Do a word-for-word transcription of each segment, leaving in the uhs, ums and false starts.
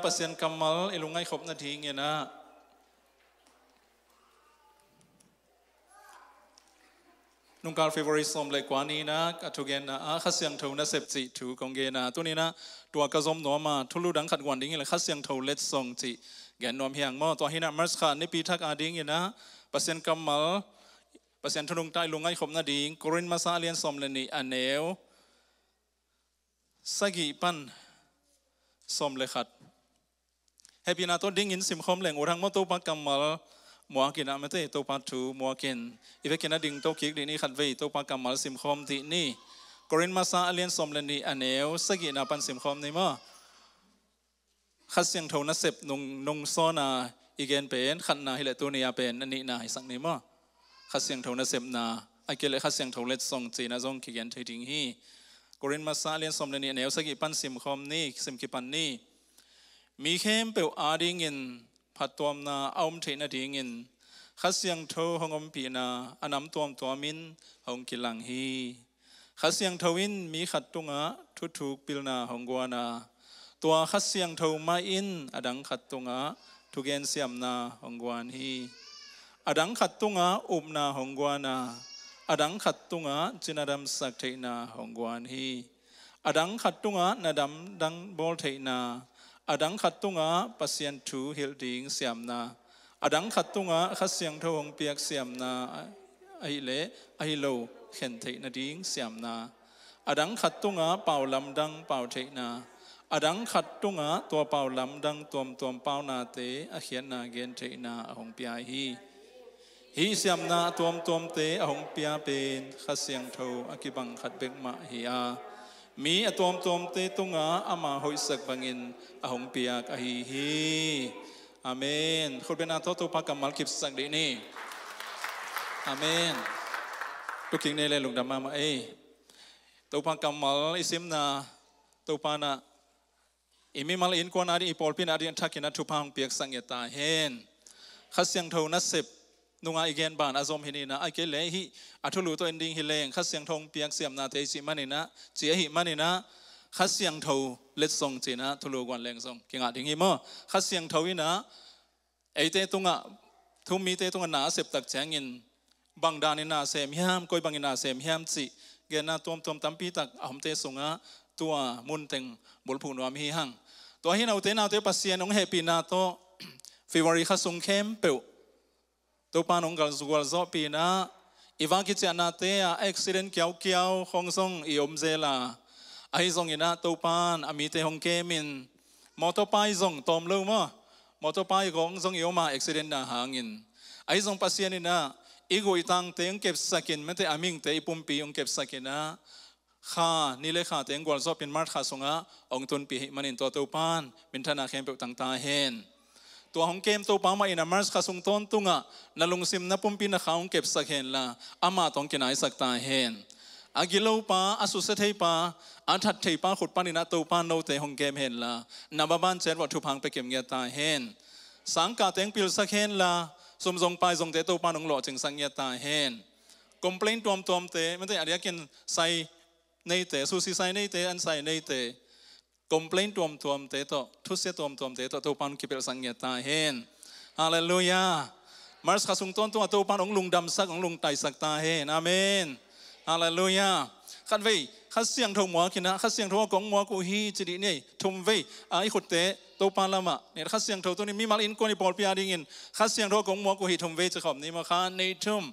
Pasian kammal i lungngaih khop nadingin ah, nungkal February sawm le kua ni-in ah a thugenna ah Kha Siangtho nasep cih thu kong gen a, tuni-in ah tua ka zom nuam a, thulu dang khat guan dingin le Kha Siangtho letsong cih gen nuam hi hang maw. Tua hi-in ah March kha nipi thak adingin ah Pasian kammal, Pasian thu nungta i lungngaih khop nading Korin masa a lian sawm le nih, a neu sagih pan sawm le khat. Hehpihna tawh dingin simkhawm leng ut hang maw. Topa kammal muakin ah, mate, Topa thu muakin i vekin a dingto kik dih ni. Khatvei Topa kammal simkhawm dih ni. Korin masa a lian sawm le nih, a neu sagihna pan simkhawm ni maw. Kha Siangtho nasep nung, nung sawn a i gen pen khatna hi leh, tuni a pen a nihna hisak ni maw. Kha Siangtho nasepna, a kei leh Kha Siangtho letsong ci-in ah zong kigen thei ding hi. Korin masa a lian sawm le nih, a neu sagih pan simkhawm ni, sim kipan ni. Mi khempeuh adingin phattuamna a om theih nadingin Kha Siangtho hong ompihna a nam tuamtuamin hong kilang hi. Kha Siangtho in mi khat tungah thuthuk pilna hong guan a, tua Kha Siangtho mah in a dang khat tungah thugen siamna hong guan hi. A dang khat tungah upna hong guan a, a dang khat tungah cina damsak theihna hong guan hi. A dang khat tungah na damdang bawl theihna, a dang khat tungah Pasian thu hilh ding siamna, a dang khat tungah Kha Siangtho hong piak siamna, ahih leh ahi lo khen theih nading siamna, a dang khat tungah pau lamdang pau theihna, a dang khat tungah tua pau lamdang tuamtuam paunate a khiatna gen theihna a hong pia hi. Hih siamna a tuamtuamte a hong pia pen Kha Siangtho a kibang khat bek mah hi a, mi a tuamtuamte tungah ama hoihsak bangin a hong piak ahi hi. Amen. Khutbetna tawh Topa kammal kipsak dih ni. Amen. Tua kik ni le, lungdam mahmah ei. Topa kammal i simna, Topa in ah i mimal innkuan ading, i pawlpi ading a thakin ah thupha hong piaksak ngiat ta hen. Kha Siangtho nasep nungah i gen ban a zom hi ni-in ah, a kei leh hih a thulu tawh en ding hi leng Kha Siangtho hong piak siamnate i cih manin ah, ci ahih manin ah Kha Siangtho letsong ci-in ah thulu guan leng zong kingah ding hi maw. Kha Siangtho in ah eite tungah, thu-um mite tungah na a sep tak ciangin bang danin na sem hiam, koi bangin na sem hiam cih genna tuamtuam tampi tak a omte sungah tua munteng bulphuh nuam hi hang. Tua hi, note naute Pasian hong hehpihna tawh February kha sung khempeuh Topa in hong gualzawhpih in ah, i va kiciahnate ah accident kiaukiau khawng zong i om zel a, ahi zongin ah Topa in a mite hong kemin, motorbike zong tawm lo maw, motorbike khawng zong i om a, accident na hangin. Ahi zong Pasian in ah i guh i tangte hong kepsakin, mate, a mihingte i pumpi hong kepsakin ah, kha, ni le khate hong gualzawhpih in March kha sungah hong tunpih ahih manin tua Topa in minthanna khempeuh tang ta hen. Tua hong kem Topa mah in ah March kha sung tawntungah na lungsim na pumpi na kha hong kepsak henla, amah tawh hong kinaisak ta hen. A gilopa, a susia theipa, a that theipa khut panin ah Topa in note hong kem henla, na maban ciat uah thupha hong pia kim ngiat ta hen. Sangkahte hong pilsak henla, sum zong pai zongte Topa in hong lawhcingsak ngiat ta hen. Complain tuamtuamte, mate, a diakin sai neite, susi sai neite, an sai neite, complain tuamtuamte tawh, thusia tuamtuamte tawh Topa in kipelhsak ngiat ta hen. Halleluiah. March kha sung tawntungah Topa in hong lungdamsak, hong lungtaisak ta hen. Amen. Halleluiah. Khatvei Kha Siangtho muak in ah, Kha Siangtho aw, kong muak uh hi, ci dih ni. Thumvei, a, i khutte Topa lamah, ni, Kha Siangtho, tuni mimal innkuan i pawlpi adingin Kha Siangtho aw, kong muak uh hi, thumvei ci khawm ni maw. Khat, nih, thum.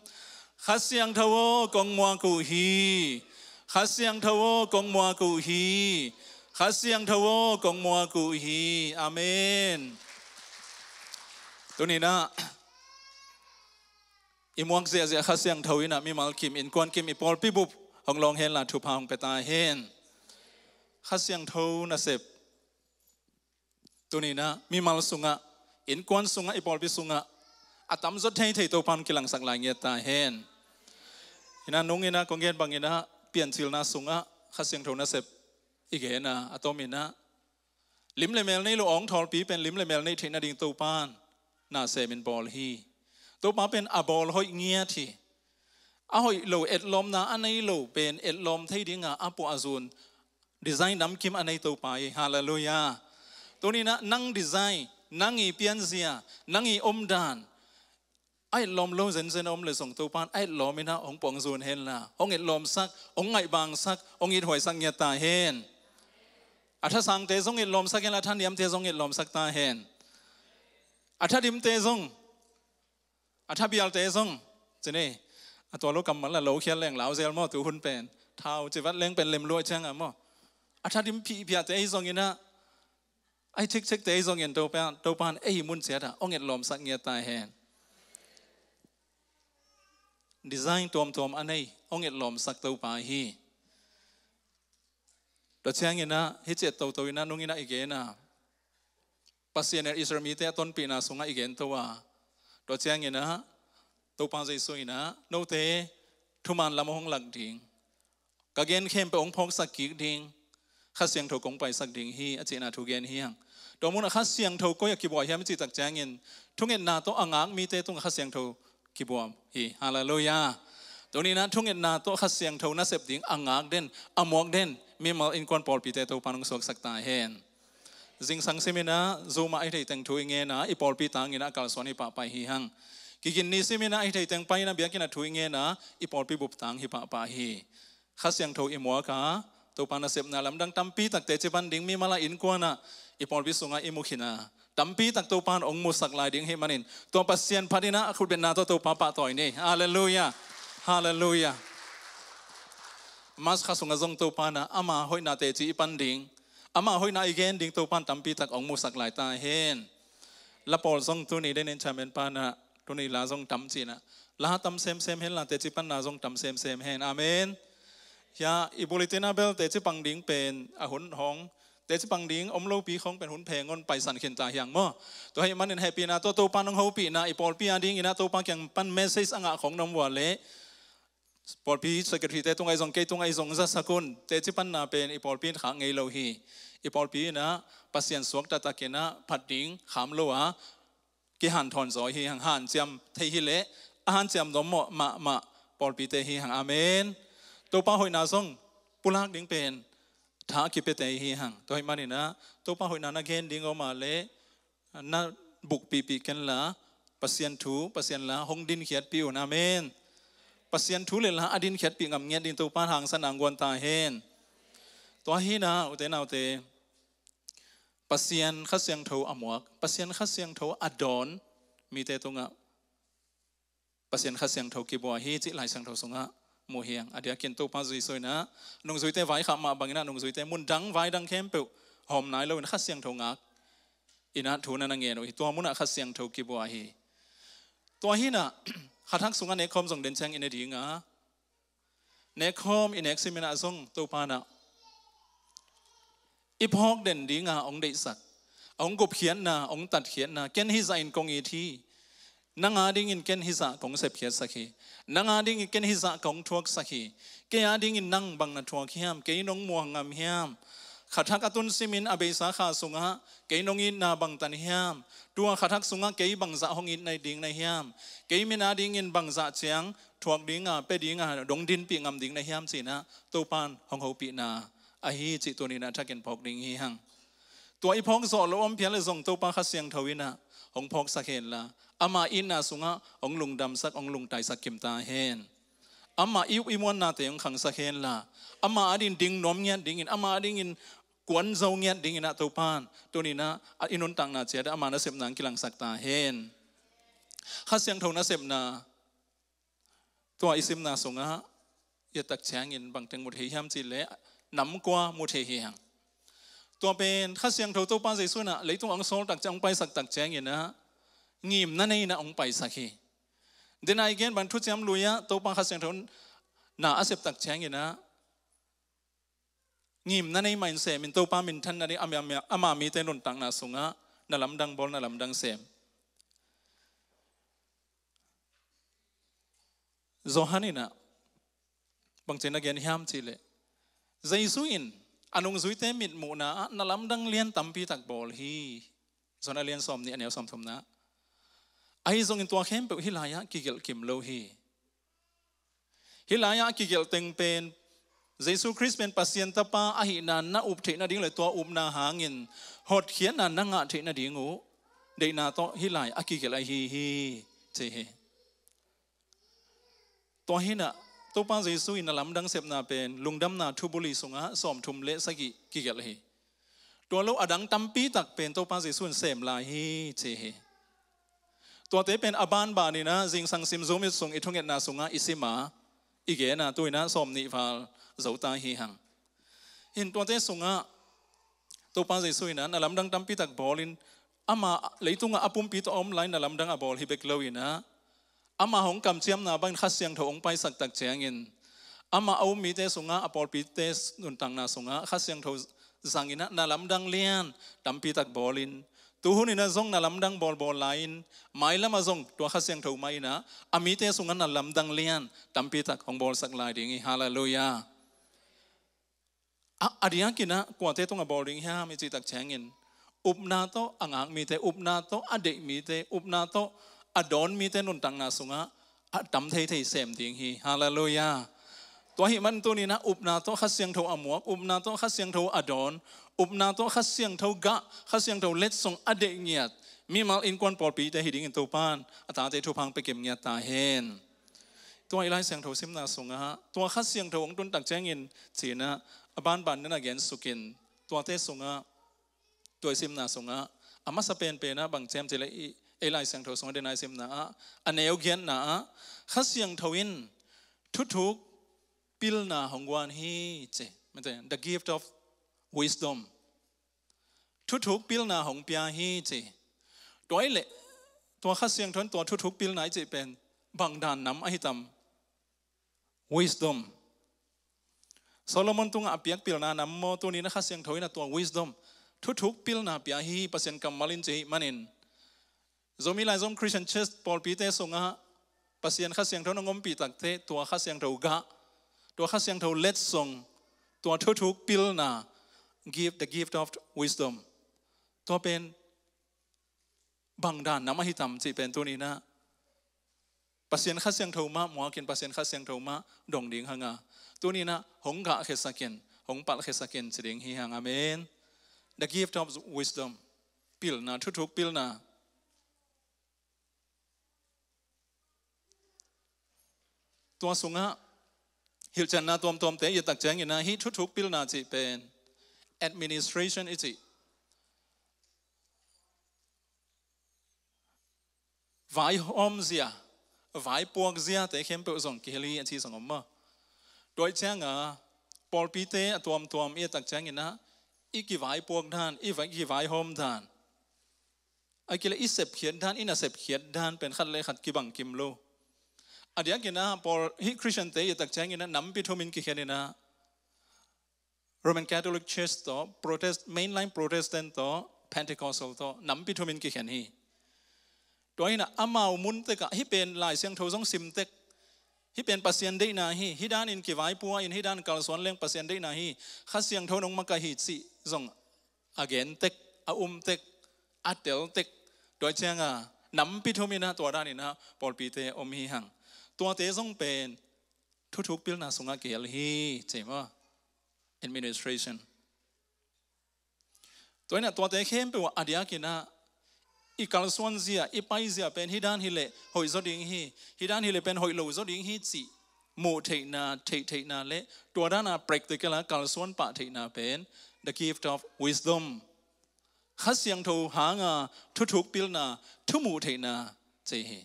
Kha Siangtho aw, kong muak uh hi. Kha Siangtho aw, kong muak uh hi. Kha Siangtho aw, kong muak uh hi. Amen. Tuni-in ah i muak ziahziah Kha Siangtho in ah mimal kim, innkuan kim, i pawlpi bup hong lawng henla, thupha hong pia ta hen. Kha Siangtho nasep tuni-in ah mimal sungah, innkuan sungah, i pawlpi sungah a tamzaw theithei Topa in kilangsak lai ngiat ta hen. Hi-in ah nung in ah kong gen bangin ah Piancilna sungah Kha Siangtho nasep i gen a, a tomin ah lim le mel nei lo awngthawlpi pen lim le mel neih theih nading Topa in na semin bawl hi. Topa pen a bawl hoih ngiat hi. A hoih lo etlawmna a nei lo pen etlawm thei dinga a puah a zun design namkim a nei Topa hi. Halleluiah. Tuni-in ah nang design, nang i pianzia, nang i omdan a etlawm lo zenzen a om leh zong Topa'n a etlawm in ah hong puangzun hen la, hong etlawmsak, hong ngaihbangsak, hong ithuaisak ngiat ta hen. A thasangte zong etlawmsak hen la, a thaniamte zong etlawmsak ta hen. A thadimte zong, a thabialte zong, ci ni, a tua lo kammal a lo khial leng lau zel maw, tu hun pen thau civat leng pen lem lua ciang a maw. A thadim phihphiahte ahi zongin ah, a hi cikcikte ahi zongin Topa, Topa'n ei mun ciat ah hong etlawmsak ngiat ta hen. Design tuamtuam a nei hong etlawmsak Topa hi. Tua ciangin ah hih ciat toto in ah nung in ah i gen a, Pasian in Israel mite a tonpihna sungah i gen to a, tua ciangin ah Topa Jesu in ah, note thuman lam hong lak ding, ka gen khempeuh hong phawksak kik ding, Kha Siangtho kong paisak ding hi, a cihna thu gen hi hang. Tua munah Kha Siangtho koi ah kibuak hiam i cih tak ciangin, thungetna tawh a ngak mite tungah Kha Siangtho kibuak hi. Halleluiah. Tuni-in ah thungetna tawh Kha Siangtho nasep ding a ngak den, a muak den mimal innkuan pawlpite Topa'n hong suaksak ta hen. Zingsang simin ah Zoom ah a hih theiteng thu i ngen a, i pawlpi tangin ah a kalsuan hi pahpah hi hang. Kigin ni simin ah a hih theiteng pai in ah biakinn ah thu i ngen a, i pawlpi bup tang hi pahpah hi. Kha Siangtho i muak a, Topa nasepna lamdang tampi tak teci pan ding, mimal ah innkuan ah, i pawlpi sungah i mu khin a, tampi tak Topa'n hong musak lai ding ahih manin, tua Pasian phat in ah a khutbetna tawh Topa pahtawi ni. Halleluiah. Halleluiah. March kha sungah zong Topa'n ah ama hoihna teci i pan ding, ama hoihna i gen ding Topa'n tampi tak hong musak lai ta hen. La pawl zong tuni den in chairman pa'n ah tuni la zong tam ci-in ah, la tam semsem hen la, teci panna zong tam semsem hen. Amen. Hia, i bulletin ah bel teci pang ding pen a hun hong, teci pang ding om lopi khong pen hun pheng hong paisan khin ta hi hang maw. Tua ahih manin hehpihna tawh Topa'n hong hopihna, i pawlpi a dingin ah Topa kiang pan message a ngah khong na om uh leh, pawlpi secretary-te tungah ahi zong, kei tungah ahi zong zasak un. Teci panna pen i pawlpi in khak ngei lo hi. I pawlpi in ah Pasian suakta takin ah phat ding kham lo a, kihanthawn zaw hi hang. Hanciam thei hi leh a hanciam nuam mawh mahmah pawlpite hi hang. Amen. Topa hoihna zong pulak ding pen tha a kipiate hi hang. Tua ahih manin ah Topa hoihna na gen ding om a leh, na bukpihpih ken la, Pasian thu, Pasian la hong dinkhiatpih un. Amen. Pasian thu le la a dinkhiatpih ngam ngiat ding Topa'n hangsan a hong guan ta hen. Tua hi-in ah ute naute, Pasian Kha Siangtho a muak, Pasian Kha Siangtho a dawn mite tungah Pasian Kha Siangtho kibuak hi cih Lai Siangtho sungah mu hi hang. A diakin Topa Jesu in ah nungzuite vaikhak mah bangin ah nungzuite mun dang vai dang khempeuh hawm nai loin Kha Siangtho ngak in ah thu na na ngen uh hi. Tua munah Kha Siangtho kibuak hi. Tua hi-in ah kha thak sungah nekkhawm zong den ciang i ne ding a, nekkhawm i nek simin ah zong Topa'n ah i phawk den ding a hong deihsak, a hong gupkhiatna, a hong tatkhiatna, ken hizah in kong it hi. Nang a dingin ken hizah kong sepkhiatsak hi. Nang a dingin ken hizah kong thuaksak hi. Kei a dingin nang bang na thuak hiam, kei nong muang ngam hiam. Kha thak a tun simin a beisa kha sungah kei nong itna bangtan hiam. Tua kha thak sungah kei bangzah hong it na ding na hiam. Kei min a dingin bangzah ciang thuak ding a, pia ding a, dong dinpih ngam ding na hiam ci-in ah Topa'n hong hopihna ahi cih tuni-in ah thakin phawk ding hi hang. Tua i phawk zawh loh om phial leh zong Topa Kha Siangtho in ah hong phawksak hen la, ama itna sungah hong lungdamsak, hong lungtaisak kim ta hen. Amah i up i muannate hong khangsak hen la, ama a dingin ding nuam ngiat dingin, ama a dingin kuan zo ngiat dingin ah Topa'n tuni-in ah i nuntakna ciat ah ama nasepna hong kilangsak ta hen. Kha Siangtho nasepna, tua i simna sungah i et tak ciangin bangteng mu thei hiam cih leh nam kua mu thei hi hang. Tua pen Kha Siangtho Topa Jesu in ah leitung hong sawl tak ciang, hong paisak tak ciangin ah ngimna nei-in ah hong paisak hi. Dena i gen bang Thuciam Lui ah Topa Kha Siangtho na a sep tak ciangin ah ngimna nei mah in sem in, Topa minthan nading, ama, ama, ama mite nuntakna sungah na lamdang bawl, na lamdang sem. Johan in ah bangci na gen hiam cih leh, Jesu in a nungzuite mitmuhna ah na lamdang lian tampi tak bawl hi. Johan a lian sawmnih, a neu sawmthumna. Ahi zongin tua khempeuh hih lai-ah kigelh kim lo hi. Hih lai-ah kigelh teng pen Jesu Khrist pen Pasian Tapa ahihna na up theih nading le tua upna hangin hotkhiatna na ngah theih nading uh deihna tawh hih lai a kigelh ahi hi, ci hi. Tua hinah Topa Jesu in na lamdang sepna pen Lungdamna Thubuli sungah sawmthum le sagih kigelh hi. Tua lo adang tampi tak pen Topa Jesu in sem lai hi, ci hi. Tuate pen a banbaninah zingsang sim Zoom it sung i thungetna sungah i sima, i gena tuinah sawm nih val zota hi hang. Hin tuate sungah Topa Jesu inah na lamdang tampi tak bawlin ama leitungah a pumpi tawh a om lai na lamdang a bawl hi bek loinah ama hong kamciamna bangin Kha Siangtho hong paisak tak ciangin ama a um mite sungah a pawlpite nuntakna sungah Kha Siangtho zanginah na lamdang lian tampi tak bawlin, tuhuninah zong na lamdang bawlbawl lai-in mailamah zong tua Kha Siangtho mah inah a mite sungah na lamdang lian tampi tak hong bawlsak lai ding hi. Halleluiah. A, a diakinah kuate tungah bawl ding hiam i cihtak ciangin upna tawh a ngak mite, upna tawh a deih mite, upna tawh a dawn mite nuntakna sungah a tam theithei sem ding hi. Halleluiah. Tua ahih man tuninah upna tawh Kha Siangtho a muak, upna tawh Kha Siangtho a dawn, upna tawh Kha Siangtho gah, Kha Siangtho letsong a deih ngiat mimal innkuan pawlpite hi dingin Topan a tate thupha hong pia kim ngiat ta hen. Tua i Lai Siangtho simna sungah tua Kha Siangtho hong tun tak ciangin cinah a banban nana gensukin tuate sungah tua i simna sungah a masa penpenah bang ciam cileh i, i Lai Siangtho sungah dena i simna ah a neu giatna ah Kha Siangtho in thuthuk pilna hong guan hi ci. The gift of wisdom. Thuthuk pilna hong pia hi ci. Tua i leh tua Kha Siangtho in tua thuthuk pilna i cih pen bang dan nam ahi tam? Wisdom. Solomon tungah a piak pilna nam maw, tuninah Kha Siangtho inah tua wisdom, thuthuk pilna pia hi Pasian kammal in ci ahih manin Zomi Laizom Christian Church pawlpite sungah Pasian Kha Siangtho na ngompih takte tua Kha Siangtho gah, tua Kha Siangtho letsong, tua thuthuk pilna, give, the gift of wisdom, tua pen bang dan nam ahi tam cih pen tuninah Pasian Kha Siangtho mah muakin Pasian Kha Siangtho mah dong ding hanga tuninah hong gahkhiasakin, hong palhkhiasakin ci ding hi hang. Amen. The gift of wisdom. Pilna, thuthuk pilna. Tua sungah hilhcianna tuamtuamte i et tak cianginah hih thuthuk pilna cih pen administration i cih vaihawm zia, vaipuak ziate khempeuh zong kihel hi a ci zong om maw? Tua i cianga pawlpite a tuamtuam i et tak cianginah i kivaipuak dan, i vai, kivaihawm dan, a kileh i sepkhiat dan, i nasepkhiat dan pen khat le khat kibang kim lo. A diakinah pawl hih Christian-te i et tak cianginah nampi thumin kikheninah Roman Catholic Church tawh, Protest, mainline Protestant tawh, Pentecostal tawh nampi thumin kikhen hi. Tua hinah amau mun tekah hih pen Lai Siangtho zong sim tek, hih pen Pasian deihna hi, hih danin kivaipua in, hih dan kalsuan leng Pasian deihna hi, Kha Siangtho nong makaih hi cih zong a gen tek, a um tek, a tel tek. Tua cianga nampi thuminah tua daninah pawlpite om hi hang. Tuate zong pen thuthuk pilna sungah kihel hi, ci maw? Administration. Tua inah tuate khempeuh a diakinah i kalsuan zia, i pai zia pen hih dan hileh hoih zaw ding hi, hih dan hileh pen hoih lo zaw ding hi cih muh theihna, theih theihna le tua dana practical a kalsuan pah theihna pen the gift of wisdom. Kha Siangtho hanga thuthuk pilna, thumuh theihna ci hi.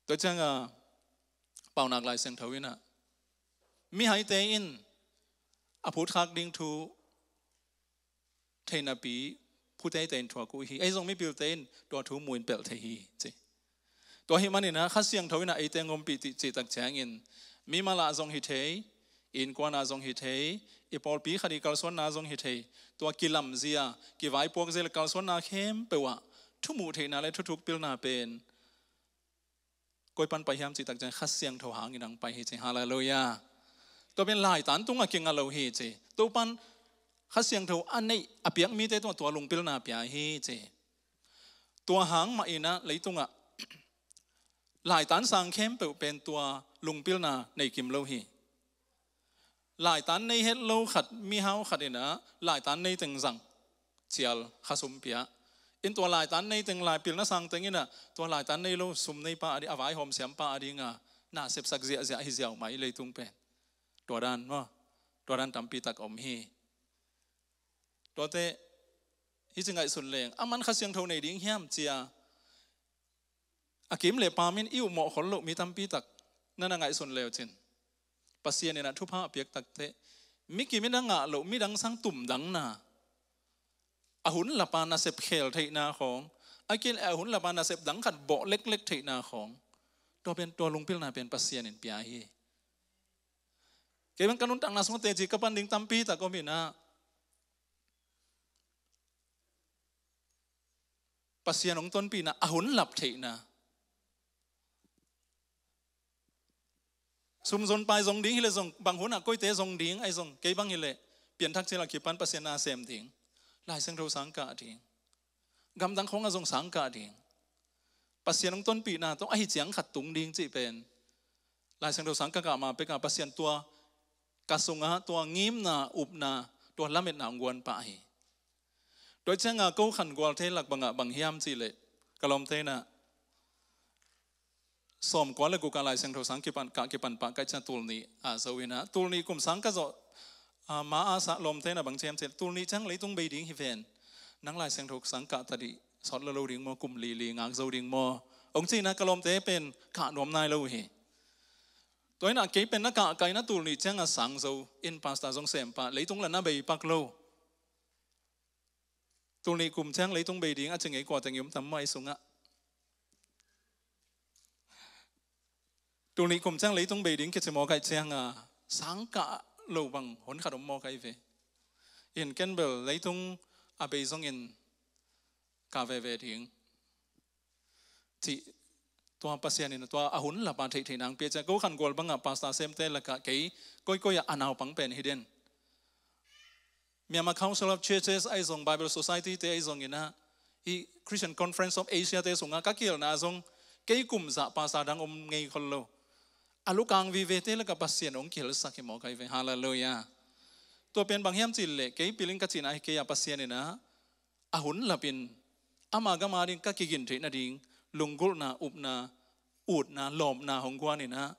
Tua cianga Paunak Lai Siangtho inah mihaite in a phutkhak ding thu theihnapi phuteite in thuak uh hi. Ei zong mipilte in tua thu mu in pelh thei hi ci. Tua hih maninah Kha Siangtho inah eite ngompih cih, cihtak ciangin mimal ah zong hi thei, innkuan ah zong hi thei, i pawlpi khat i kalsuanna zong hi thei. Tua kilamzia, kivaipuakzia le kalsuanna khempeuh ah thumuh theihna le thuthuk pilna pen koi pan pai hiam cihtak ciang Kha Siangtho hangin ang pai hi ci. Halleluiah. Tua pen laitan tungah kinga lo hi ci. Topan Kha Siangtho a neih a piak mite tungah tua lungpilna pia hi ci. Tua hang mah inah leitungah laitan sang khempeuh pen tua lungpilna nei kim lo hi. Laitan nei het lo khat, mihau khat in ah laitan nei teng zang, cial, khasum pia. In tua laitan nei teng, laipilna sang teng in ah tua laitan nei lo sum nei pa a ding, a vaihawm siam pa a ding a, na sepsak ziahziah hi ziau mai leitung pen. Tua dan maw, tua dan tampi tak om hi. Tuate hih ci ngaihsun leng, aman Kha Siangtho nei ding hiam ci a, a kim le pam in i upmawh khol loh mi tampi tak na na ngaihsun leu cin, Pasian in ah thupha a piak takteh, mi kim in a ngah loh, midang sang tumdangna, a hun lapa nasep khel theihna khawng, a kil a hun lapa nasep dang khat bawh leklek theihna khawng, tua pen, tua lungpilna pen Pasian in pia hi. Kei bang ka nuntakna sungah teci ka pan ding tampi tak om in ah, Pasian hong tonpihna, a hun lap theihna. Sumzon pai zong ding hileh zong, bang hun ah koite zong ding ahi zong, kei bang hileh pianthak cil a kipan Pasian na sem ding, Lai Siangtho sang kah ding, gamdang khawng ah zong sang kah ding. Pasian hong tonpihna tawh ahi ciang khat tung ding cih pen, Lai Siangtho sang ka kah ma pek a, Pasian tua ka sungah tua ngimna, upna, tua lametna hong guan pah hi. Tua ciang a ko khangualte lak bangah bang hiam cih leh, ka lawmte in ah sawmkua le guk a Lai Siangtho sang kipan, kah kipan pah ka hih ciang tul nih a zo in ah, tul nih kum sang ka zawh, ah, ma a sa lawmte in ah bang ci hiam cih leh, tul nih ciang leitung bei ding hi ven. Nang Lai Siangtho sang kah ta dih, sawt lo lo ding maw, kum li li ngak zo ding maw, hong ci in ah ka lawmte pen kah nuam nai lo uh hi. Tua in ah kei pen na kah kah in ah tul nih ciang a sang zo in, pastor zong sem pah, leitung la na bei pak lo. Tul nih kum ciang leitung bei ding a ci ngei kua teng i om tam maw ei sungah? Tul nih kum ciang leitung bei ding kici mawk ahih ciang a, sang kah lo bang hun khat om mawk ahi ve. In ken bel leitung a bei zongin kah veve ding cih, tua Pasian in tua a hun lapa theihtheihna hong pia ciang, ko khangual bangah pastor semte lakah kei koikoi ah a naupang pen hi den. Myanmar Council of Churches ahi zong, Bible Society te ahi zong in ah, hih Christian Conference of Asia te sungah ka kihelna zong, kei kum zah pastor dang om ngei khol lo. A lukang vivete lakah Pasian hong kihelsak hi mawk ahi ve. Halleluiah. Tua pen bang hiam cih leh, kei pil in ka cihna hi kei a, Pasian in ah a hun lapin ama gam a ding ka kigin theih nading lunggulhna, upna, utna, lawpna hong guan in ah,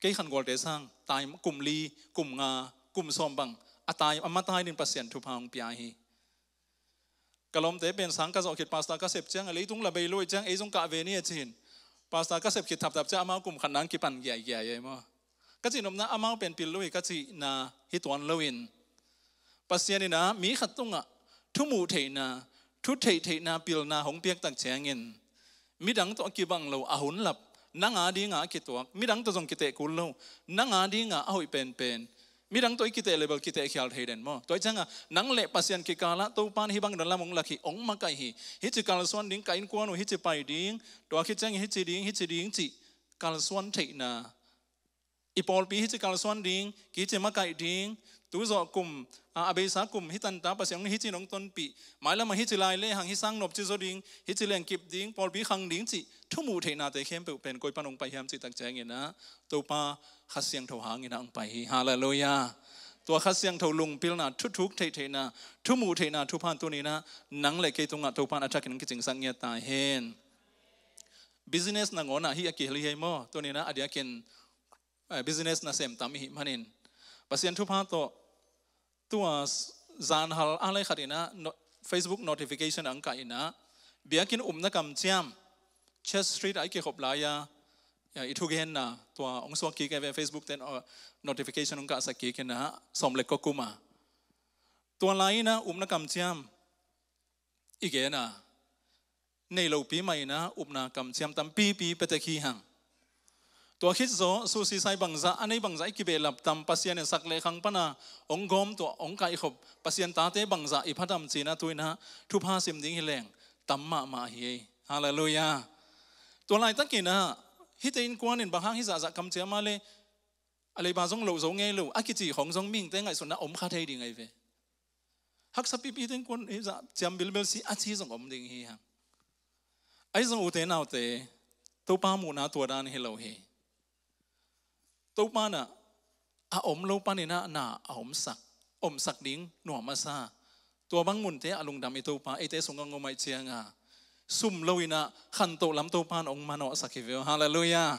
kei khangualte sang tai, kum li, kum nga, kum sawm bang a tai, a matai ding Pasian thupha hong pia hi. Ka lawmte pen sang ka zawh khit, pastor ka sep ciang a, leitung la bei lo ahih ciang ei zong kah ve ni a ci in. Pastor ka sep khit thapthap ciang amau kum khat nang kipan giaigiai ei maw. Ka cihnopna amau pen pil lo hi ka cihna hi tuan loin, Pasian in ah mi khat tungah thumuh theihna, thu theihtheihna, pilna hong piak tak ciangin, midang tawh a kibang lo a hun lap, nang a dingah a kituak, midang tawh zong kiteh kul lo, nang a dingah a hoih penpen, midang tawh i kiteh le bel kiteh khial thei den maw. Tua ahih ciangah nang le Pasian kikalah Topa in hih bang dan lam hong lak hi, hong makaih hi. Hih ci kalsuan ding, ka innkuan uh hih ci pai ding, tua khit ciangin hih ci ding, hih ci ding cih kalsuan theihna, i pawlpi hih ci kalsuan ding, hih ci makaih ding, tu zawh kum, a, a beisa kum hih tanta Pasian hong, hih ci nong tonpih, mailamah hih ci lai lehang hih sang nop ci zaw ding, hih ci leng kip ding, pawlpi khang ding cih thumuh theihnate khempeuh pen koi pan hong pai hiam cih tak ciangin ah, Topa Kha Siangtho hangin ah hong pai hi. Halleluiah. Tua Kha Siangtho lungpilna, thuthuk theihtheihna, thumuh theihna thupha tuni in ah nang le kei tungah Topa in a thakin hong kicingsak ngiat ta hen. Business nangawn ah hih a kihel hi ei maw. Tuni in ah a diakin eh, business nasem tam i hih manin, Pasian thupha tawh tua s-, zanhal a lai khat in ah no-, Facebook notification ah hong kah in ah, biakinn upna kamciam, Church Street ah i kikhop lai-a, ya, i thugenna tua hong suak kik ei ve, Facebook ten, uh, notification hong kahsak kik in ah, sawm le kua kum a. Tua lai in ah upna kamciam i gen a, nei lopi mah in ah upna kamciam tampipi pia tek hi hang. Tua khit zawh, suhsisai bangzah, a nei bangzah i kibehlap tam, Pasian in sak le khang pan a hong gawm, tua hong kaihkhop Pasian tate bangzah i pha tam ci in ah, tu in ah thupha sim ding hi leng tam mahmah hi ei. Halleluiah. Tua laitakin ah hihte innkuan in bang hang hih zahzah kamciam a le, a leiba zong loh zo ngei lo a kici khawng zong mihingte ngaihsutna om kha thei ding ahi ve. Haksa pipi teng kuan hi zah ciam bilbel si a ci zong om ding hi hang. Ahi zong ute naute, Topa muhna tua dan hi lo hi. Topa in ah a om lo panin ah na a omsak, omsak ding nuam a sa. Tua bang munte a lungdam i Topa eite sungah hong om ahih ciangin, sum lo-in ah khantoh lam Topa in hong manawhsak hi ve uh. Halleluiah.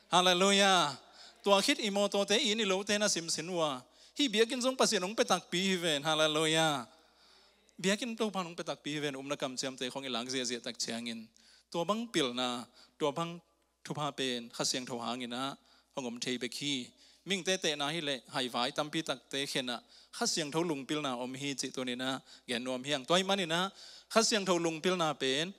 Halleluiah. Tua khit i mawtawte, i inn i lote na simsin uh a, hih biakinn zong Pasian hong pia takpi hi ven. Halleluiah. Biakinn Topa in hong pia takpi hi ven, umna kamciamte khawng i lak ziahziah tak ciangin. Tua bang pilna, tua bang thupha pen Kha Siangtho hangin ah hong om thei bek hi. Mihingte tehna hi leh haivai tampi takte khen ah Kha Siangtho lungpilna om hi cih tuni-in ah gen nuam hi hang. Tua ahih manin ah Kha Siangtho lungpilna pen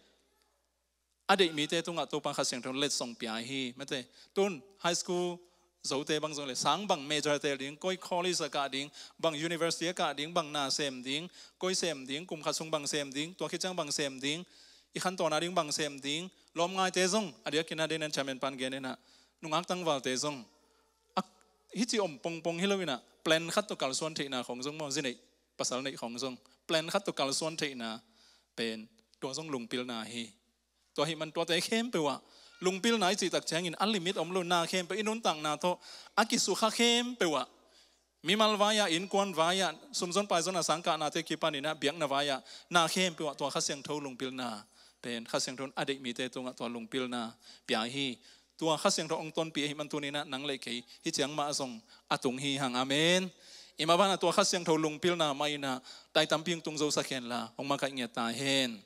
a deih mite tungah Topa Kha Siangtho in letsong pia hi. Mate, tun high school zote bang zong leh sang bang major tel ding, koi college a kah ding, bang university a kah ding, bang na sem ding, koi sem ding, kum khat sung bang sem ding, tua khit ciang bang sem ding, i khantawn a ding bang sem ding, lawmngaite zong, a diakin ah Daniel Chapman pan gen in ah, nungak tangvalte zong, a, hih ci om pongpong hi lo-in ah, plan khat tawh kalsuan theihna khawng zong maw, zi neih, pasal neih khawng zong, plan khat tawh kalsuan theihna pen, tua zong lungpilna hi. Tua ahih man tuate khempeuh ah lungpilna i cih tak ciangin a limit om lo, na khempeuh i nuntakna tawh a kisukha khempeuh ah, mimal vai-ah, innkuan vai-ah, sumzon paizon a sangkahnate kipanin ah biakna vai-ah, na khempeuh ah tua Kha Siangtho lungpilna pen Kha Siangtho in a deih mite tungah tua lungpilna pia hi. Tua Kha Siangtho hong tonpih ahih man tuni-in ah nang leh kei hih ciang mah zong a tung hi hang. Amen. I mah banah tua Kha Siangtho lungpilna mah in ah tai tampi hong tung zo sak hen la, hong makaih ngiat ta hen.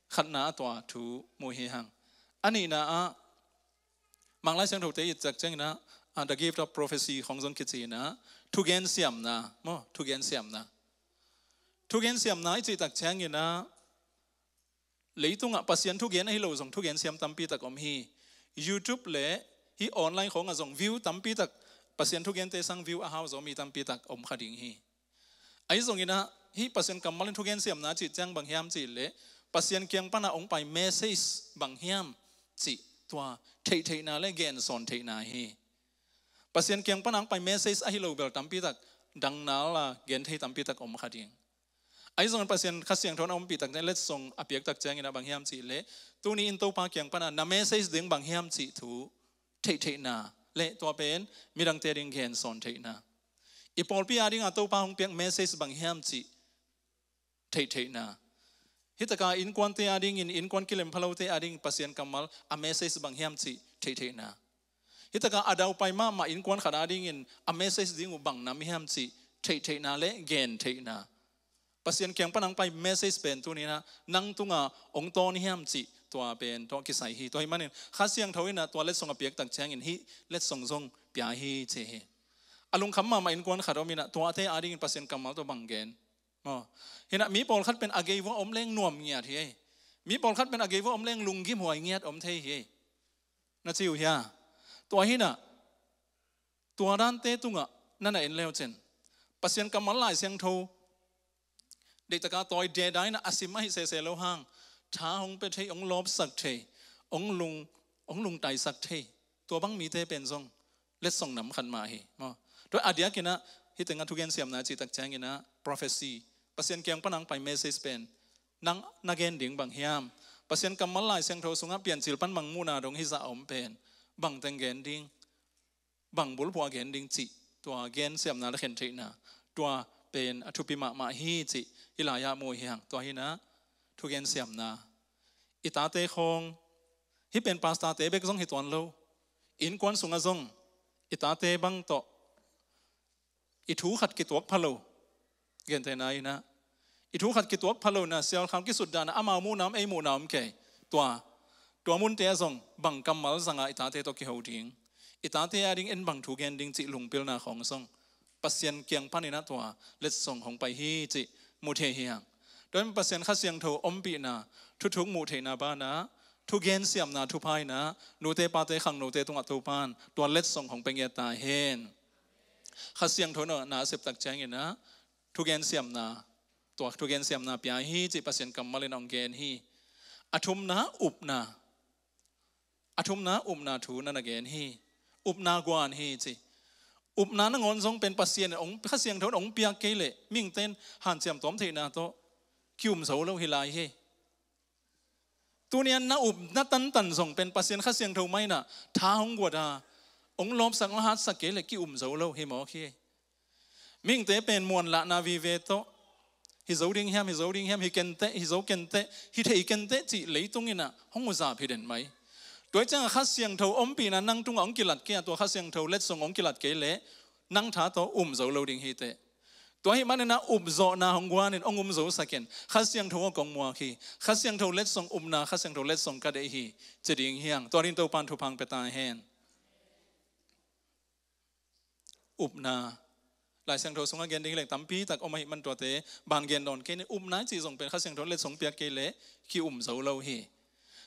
Khatna ah tua thu mu hi hang. A nihna ah, Manglai Siangthote i et tak ciangin ah, ah, the gift of prophecy khawng zong kici-in ah, thugen siamna maw, thugen siamna. Thugen siamna i cih tak ciangin ah, leitungah Pasian thugen ahi lo zong thugen siam tampi tak om hi. YouTube leh hih online khawngah zong view tampi tak, Pasian thugente sang view a hau zaw mi tampi tak om kha ding hi. Ahi zongin ah, hih Pasian kammal in thugen siamna cih ciang bang hiam cih leh, Pasian kiang panah hong pai message bang hiam cih tua theihtheihna leh gensawn theihna hi. Pasian kiang panah hong pai message ahi lo bel tampi tak, dang nal a gen thei tampi tak om kha ding. Ahi zongin Pasian Kha Siangtho in a ompih tak ciang, letsong a piak tak ciangin ah bang hiam cih leh, tuni in Topa kiang panah na message ding bang hiam cih thu theihtheihna leh tua pen midangte ding gensawn theihna. I pawlpi a dingah Topa hong piak message bang hiam cih theihtheihna. Hih taka innkuante a dingin, innkuan kilem pha lote a dingin Pasian kammal a message bang hiam cih theihtheihna. Hih taka a daupai mahmah innkuan khat a dingin a message ding uh bang nam hiam cih theihtheihna leh gentheihna. Pasian kiang panah hong pai message pen tuni in ah nang tungah hong tawn hiam cih tua pen tua kisai hi. Tua ahih manin Kha Siangtho in ah tua letsong a piak tak ciangin hih letsong zong pia hi ci hi. A lungkham mahmah innkuan khat om in ah tuate a dingin Pasian kammal tawh bang gen. Maw. Hi in ah mi pawlkhat pen a gei vuah om leng nuam ngiat hi ei. Mi pawlkhat pen a gei vuah om leng lunggim huai ngiat om thei hi ei. Na ci uh hia? Tua hi in ah tua dante tungah na na en leucin, Pasian kammal Lai Siangtho deihtaka tawi deda in ah a sim ahi sese lo hang, tha hong pia thei, hong lawpsak thei, hong lung, hong lungtaisak thei, tua bang mite pen zong letsong nam khat mah hi. Maw. Tua a diakin ah hih tengah thugen siamna cih tak ciangin ah prophecy, Pasian kiang panah hong pai message pen nang na gen ding bang hiam? Pasian kammal Lai Siangtho sungah Piancil pan bang muhna dong hizah a om pen bang teng gen ding, bang bulphuh a gen ding cih tua gen siamna leh khen theihna, tua pen a thupi mahmah hi cih hih lai-ah mu hi hang. Tua hi in ah thugen siamna. I tate khawng, hih pen pastorte bek zong hi tuan lo, innkuan sungah zong i tate bang tawh i thu khat kituak pha lo, gentehna in ah, i thu khat kituak pha lo in ah, sialkham kisut dan ah amau muhna om, ei muhna om kei. Tua, tua munte ah zong bang kammal zangah i tate tawh kiho ding, i tate a ding en bang thu gen ding cih lungpilna khawng zong Pasian kiang panin ah tua letsong hong pai hi cih mu thei hi hang. Tua in Pasian Kha Siangtho ompihna, thuthuk muh theihna banah thugen siamna thupha in ah nute pate khangnote tungah Topa in tua letsong hong pia ngiat ta hen. Kha Siangtho in ah na a sep tak ciangin ah thugen siamna, tua thugen siamna pia hi cih Pasian kammal in ah hong gen hi. A thumna upna, a thumna upna thu na na gen hi. Upna guan hi ci. Upna nangawn zong pen Pasian in hong, Kha Siangtho in hong piak kei leh mihingte in hanciam tawm theihna tawh ki-um zo lo hi lai hi. Tuni-a na upna tantan zong pen Pasian Kha Siangtho mah in ah tha hong guat a, hong lawpsak, hong hatsak kei leh ki-um zo lo hi mawk hi. Mihingte pen muanlahna vive tawh, hi zo ding hiam, hi zo ding hiam, hi kenteh, hi zo kenteh, hi thei kenteh cih leitung in ah hong uzap hi den mai. Tua hi ciangah Kha Siangtho ompihna nang tungah hong kilat kei a, tua Kha Siangtho letsong hong kilat kei leh nang tha tawh um zo lo ding hi teh. Tua ahih manin ah upzawhna hong guan in hong um zosak in, Kha Siangtho aw kong muak hi, Kha Siangtho letsong upna, Kha Siangtho letsong ka deih hi, ci ding hi hang. Tua dingin Topa'n thupha hong pia ta hen. Upna. Lai Siangtho sungah gen ding hi leng tampi tak om ahih man tuate bang gen nawn kei ni. Upna i cih zong pen Kha Siangtho letsong piak kei leh ki-um zo lo hi.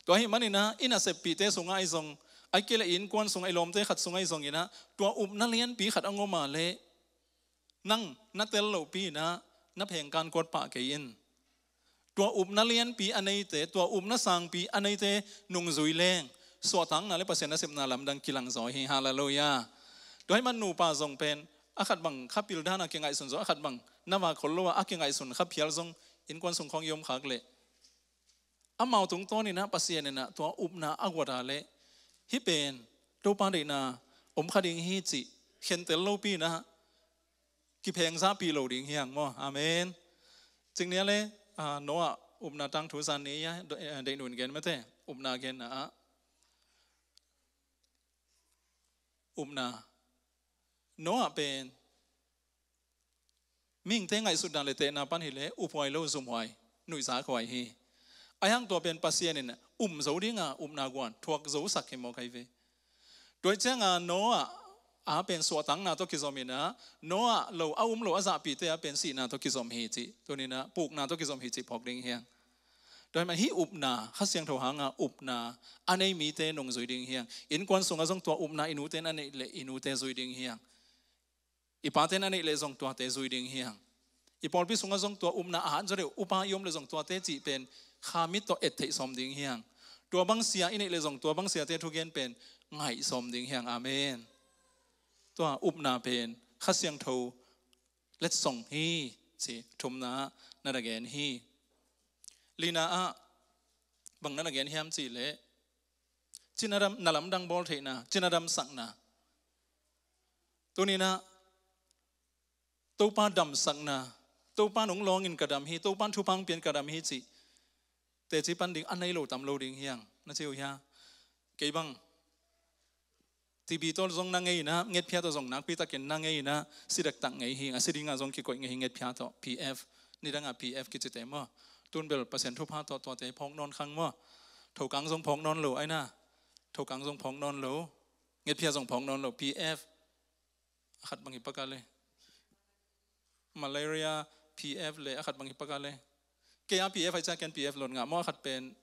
Tua ahih manin ah i naseppihte sungah ahi zong, ahih kei leh i innkuan sungah, i lawmte khat sungah ahi zongin ah, tua upna lianpi khat hong om a leh nang na tel lopi in ah na phengkan kuat pah kei in. Tua upna lianpi a neite, tua upna sangpi a neite nungzui leng suahtakna le Pasian nasepna lamdang kilangzaw hi. Halleluiah. Tua ahih man nupa zong pen a khat bang kha pil dan a kingaihsun zaw, a khat bang na vak khol lo a, a kingaihsun kha phial zong innkuan sung khawng i om khak leh, amau tungtawn in ah Pasian in ah tua upna a guat a leh, hih pen Topa deihna om kha ding hi cih khentel lopi in ah kipheng zahpih lo ding hi hang maw. Amen. Cik ni a leh, ah, Noah upna tangthu zan ni a, do-, eh, deih nu'n gen mate, upna genna ah. Upna. Noah pen mihingte ngaihsutna le tehna pan hi leh uphuai lo, zumhuai, nuihzakhuai hi. Ahih hang tua pen Pasian in um zo ding a upna guan thuak zosak hi mawk hi ve. Tua hi ciangah Noah a pen suahtakna tawh kizom in ah, Noah lo a um lo a zahpihte a pen sihna tawh kizom hi cih, tuni in ah pukna tawh kizom hi cih phawk ding hi hang. Tua ahih man hih upna, Kha Siangtho hanga upna a nei mite nungzui ding hi hang. Innkuan sungah zong tua upna i nute in a neih leh i nute zui ding hi hang. I pate in a neih leh zong tuate zui ding hi hang. I pawlpi sungah zong tua upna a hat zaw deuh upa i om leh zong tuate cih pen kha mit tawh et theih sawm ding hi hang. Tua bang sia i neih leh zong tua bang siate thugen pen ngaih sawm ding hi hang. Amen. Tua upna pen Kha Siangtho letsong hi ci, thumna ah na na gen hi. Lina ah bang na na gen hiam cih leh, cina dam, na lamdang bawl theihna, cina damsakna. Tuni in ah Topa damsakna, Topa nong lawng in ka dam hi, Topa thupha hong pia in ka dam hi cih teci pan ding a nei lo tam lo ding hi hang. Na ci uh hia? Kei bang T B tawh zong na ngei in ah, ngetphia tawh zong nakpi takin na ngei in ah, si dektak ngei hi, a si ding a zong kikoih ngei hi, ngetphia tawh, P F, nidang a P F kici te maw. Tun bel Pasian thupha tawh tuate phawk nawn khang maw. Thokang zong phawk nawn lo, ai na. Thokang zong phawk nawn lo. Ngetphia zong phawk nawn lo, P F. A khat bang hi pak a le. Malaria, P F le, a khat bang hi pak a le. Kei a P F ahih ciang ken P F lot ngah maw, a khat pen.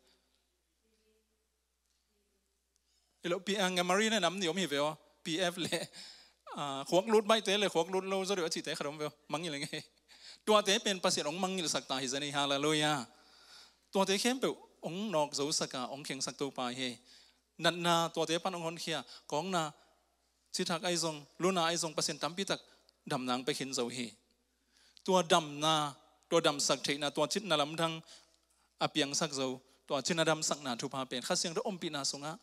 Ilo P F, nga Mari ne nam ni om hi ve aw. P F le, ah, khuak lut baihte le khuak lut lo zaw deuh a cihte khat om ve aw. Mangngilh ing ei. Tuate pen Pasian hong mangngilhsak ta hi zen ei, halleluiah. Tuate khempeuh hong nawk zosak a, hong khengsak Topa hi. Natna tuate pan hong honkhia, kawkna cithak ahi zong, luna ahi zong, Pasian tampi tak damna hong pia khin zo hi. Tua damna, tua damsak theihna, tua cina lamdang a piangsak zo, tua cina damsakna thupha pen Kha Siangtho ompihna sungah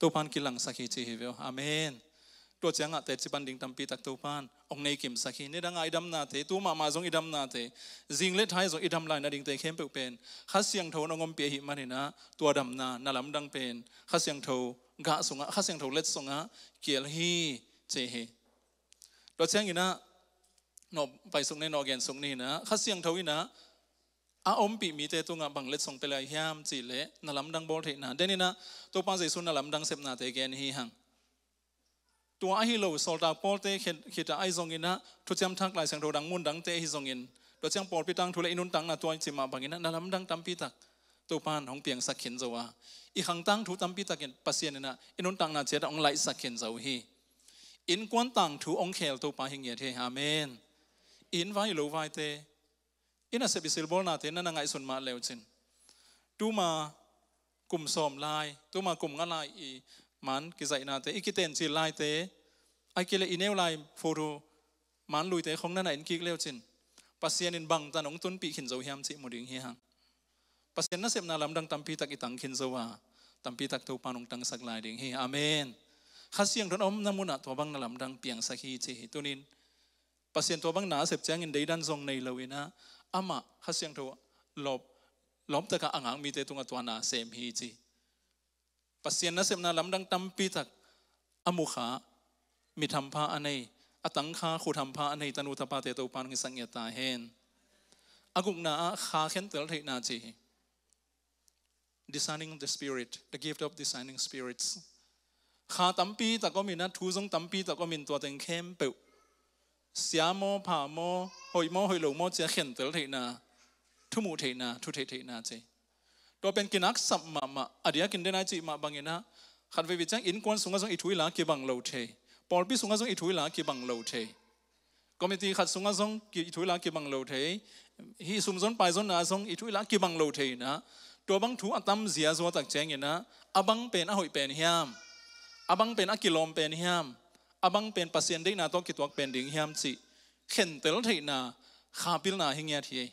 Topa'n kilangsak hi ci hi ve aw. Amen. Tua ciangah teci pan ding tampi tak Topa'n hong nei kimsak hi. Nidang a i damnate, tu mahmah zong i damnate, zing le thai zong i dam lai nadingte khempeuh pen Kha Siangtho in hong ompih ahih manin ah, tua damna, na lamdang pen Kha Siangtho gah sungah, Kha Siangtho letsong ah kiel hi ci hi. Tua ciangin ah, nawh paisuk ni, nawh gensuk ni in ah, Kha Siangtho in ah a ompih mite tungah bang letsong pia lai hiam cih leh, na lamdang bawl theihna. Den in ah Topa Jesu na lamdang sepnate gen hi hang. Tua ahi lo, sawltak pawlte khit, khit ah ahi zongin ah, Thuciam Thak Lai Siangtho dang mun dangte ahi zongin, tua ciang pawlpi tangthu le i nuntakna tua i cih mah bangin ah, na lamdang tampi tak Topa'n hong piangsak khin zo a, i khang tangthu tampi takin Pasian in ah i nuntakna ciat ah hong laihsak khin zo hi. Innkuan tangthu hong khel Topa hi ngiat hi. Amen. I inn vai, i lo vaite, i nasep, i silbawlnate na na ngaihsun mah leucin, tuma kum sawm lai, tuma kum nga lai i man kizaihnate, i kitencil laite, ahih kei leh i neu lai photo man luite khong na na en kik leucin, Pasian in bangtan hong tunpih khin zo hiam cih mu ding hi hang. Pasian nasepna lamdang tampi tak i tang khin zo a, tampi tak Topa'n hong tangsak lai ding hi. Amen. Kha Siangtho na omna munah tua bang na lamdang piangsak hi ci hi. Tunin Pasian tua bang na a sep ciangin deidan zong nei lo inah, amah Kha Siangtho lawp, lawptaka a ngak mite tungah tua na sem hi ci. Pasian nasepna lamdang tampitak a mukha, mit hampha a nei, a tangkha khut hampha a nei tanu tapate Topa hong hisak ngiat ta hen. A gukna ah kha khentel theihna ci hi. Discerning the spirit, the gift of discerning spirits. Kha tampitak om inah, thu zong tampitak om in, tua teng khempeuh sia maw, pha maw, hoih maw, hoih lo maw ci-a khentel theihna, thumuh theihna, thu theih theihna ci. Tua pen kinaksap mahmah, a diakin den ai cih mah bang inah, khat veivei ciang innkuan sungah zong i thu i la kibang lo thei, pawlpi sungah zong i thu i la kibang lo thei, committee khat sungah zong ki-, i thu i la kibang lo thei, hih sumzon paizonna zong i thu i la kibang lo thei inah, tua bang thu a tam ziazua tak ciang inah, a bang pen a hoih pen hiam, a bang pen a kilawm pen hiam, a bang pen Pasian deihna tawh kituak pen ding hiam cih khentel theihna, kha pilna hi ngiat hi.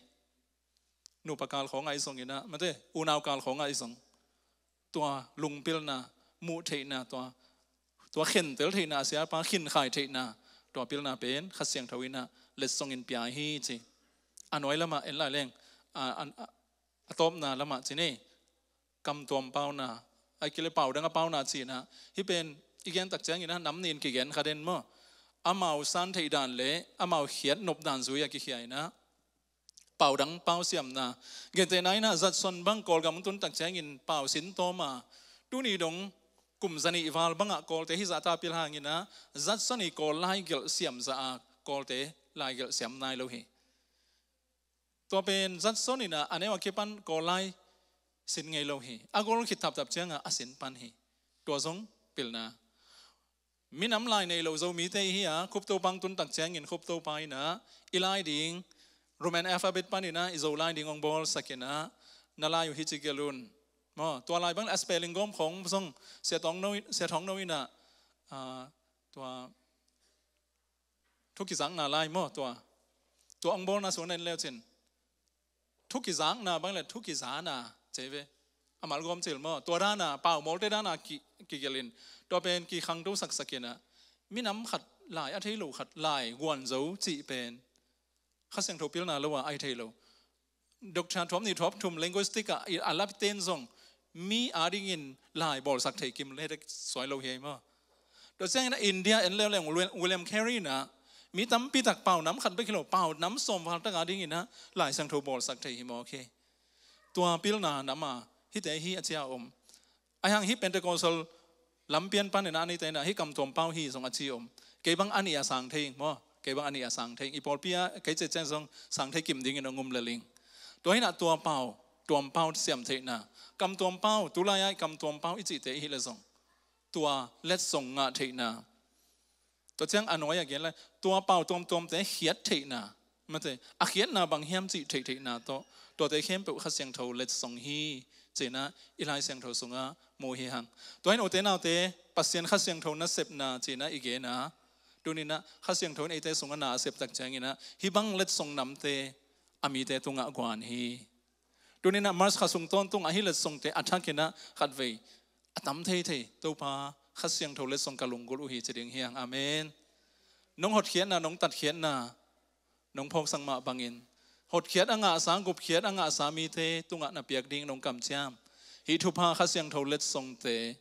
Nupa kal khawngah i zong inah, mate, unau kal khawngah i zong, tua lungpilna, muh theihna, tua, tua khentel theihna, a siapa khinkhai theihna, tua pilna pen Kha Siangtho inah letsong in pia hi ci. A nuai lamah en lai leng, a, a, a, a tawpna lamah ci ni, kamtuam pauna, a kile pau dang a pauna ci inah, hih pen i gen tak ciang inah nam nih in kigen kha den maw. Amau san theih dan le amau khiat nop dan zui-a kikhia inah, pau dang pau siamna. Gentehna inah Judson bang Kawlgam tun tak ciangin pau sin tawm a, tuni dong kum zanih val bangah Kawlte hih zahta pil hang inah, Judson i Kawl laigelh siam zah a, Kawlte laigelh siam nai lo hi. Tua pen Judson inah a neu a kipan Kawl lai sin ngei lo hi. A gol khit thapthap ciangah a sin pan hi. Tua zong pilna. Minam lai nei lo Zomite i hi a, Khup Topa hong tun tak ciangin Khup Topa inah i lai ding, Roman alphabet pan inah i Zo lai ding hong bawlsak inah, na lai uh hi ci gelh un. Maw, tua lai bang le a spelling gawm khawng zong Sia Thawng No, Sia Thawng No inah, ah, tua thu kizakna lai maw, tua, tua hong bawlna sung na en leu cin, thu kizakna bang le thu kizana ci ve. A malgawm cil maw, tua dana, pau mawlte dana ki, kigelh in, tua pen kikhangto saksak inah, minam khat lai, a thei lo khat lai guan zo cih pen Kha Siangtho pilna lo a ai thei lo. Doctor thuam nih thuam thum linguistic ah i a lapten zong mi adingin lai bawlsak thei kim le dek suai lo hi ei maw. Tua ciangin a India en leuleu William, William Carey inah, mi tampitak pau nam khat bek hi lo, pau nam sawm val tak ading inah Lai Siangtho bawlsak thei hi maw khi. Tua pilna nam a hihte hi a cia om. Ahi hang hih Pentecostal lampian pan inah a neite inah hih kamtuam pau hi zong a ci om. Kei bang a nih a sang thei ing maw. Kei bang a nih a sang thei ing. I pawlpi ah kei cetcet zong sang thei kim dingin hong um lel ing. Tua inah tua pau, tuam pau siam theihna. Kamtuam pau, tulai ah kamtuam pau i cihte i hih le zong, tua letsong ngah theihna. Tua ciang a nuai a gen lai, tua pau tuamtuamte khiat theihna, mate, a khiatna bang hiam cih theih theihna tawh, tuate khempeuh Kha Siangtho letsong hi ci inah i Lai Siangtho sungah mu hi hang. Tua hi in ute naute, Pasian Kha Siangtho nasepna ci inah i gen a, tuni inah Kha Siangtho in eite sungah na a sep tak ciang inah hih bang letsong namte a mite tungah guan hi. Tuni inah March kha sung tawntung a hih letsongte a thak inah khatvei a tam theithei, Topa, Kha Siangtho letsong ka lunggulh uh hi ci ding hi hang. Amen. Nong hotkhiatna, nong tatkhiatna, nong phawksak mah bangin, hotkhiat a ngahsa, gupkhiat a ngahsa mite tungah na piak ding nong kamciam hih thupha Kha Siangtho letsongte,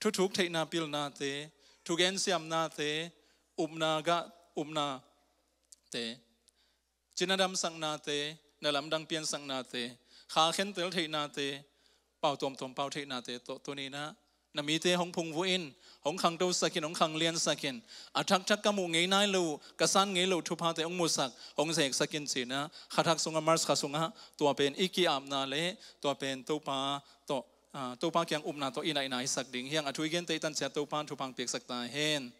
thuthuk theihna pilnate, thugen siamnate, upna gah upnate, cina damsaknate, na lamdang piansaknate, kha khentel theihnate, pau tuamtuam pau theihnate tawh tuni inah na mite hong phungvuh in, hong khangtosak in, hong khangliansak in. A thakthak ka muh ngei nai lo, ka san ngei lo thuphate hong musak, hong zeksak in ci inah kha thak sungah, March kha sungah tua pen i ki-apna le tua pen Topa tawh, ah, Topa kiang upna tawh i naihna hisak ding hi hang. A thu i gente i tan ciat Topa in thupha hong piaksak ta hen.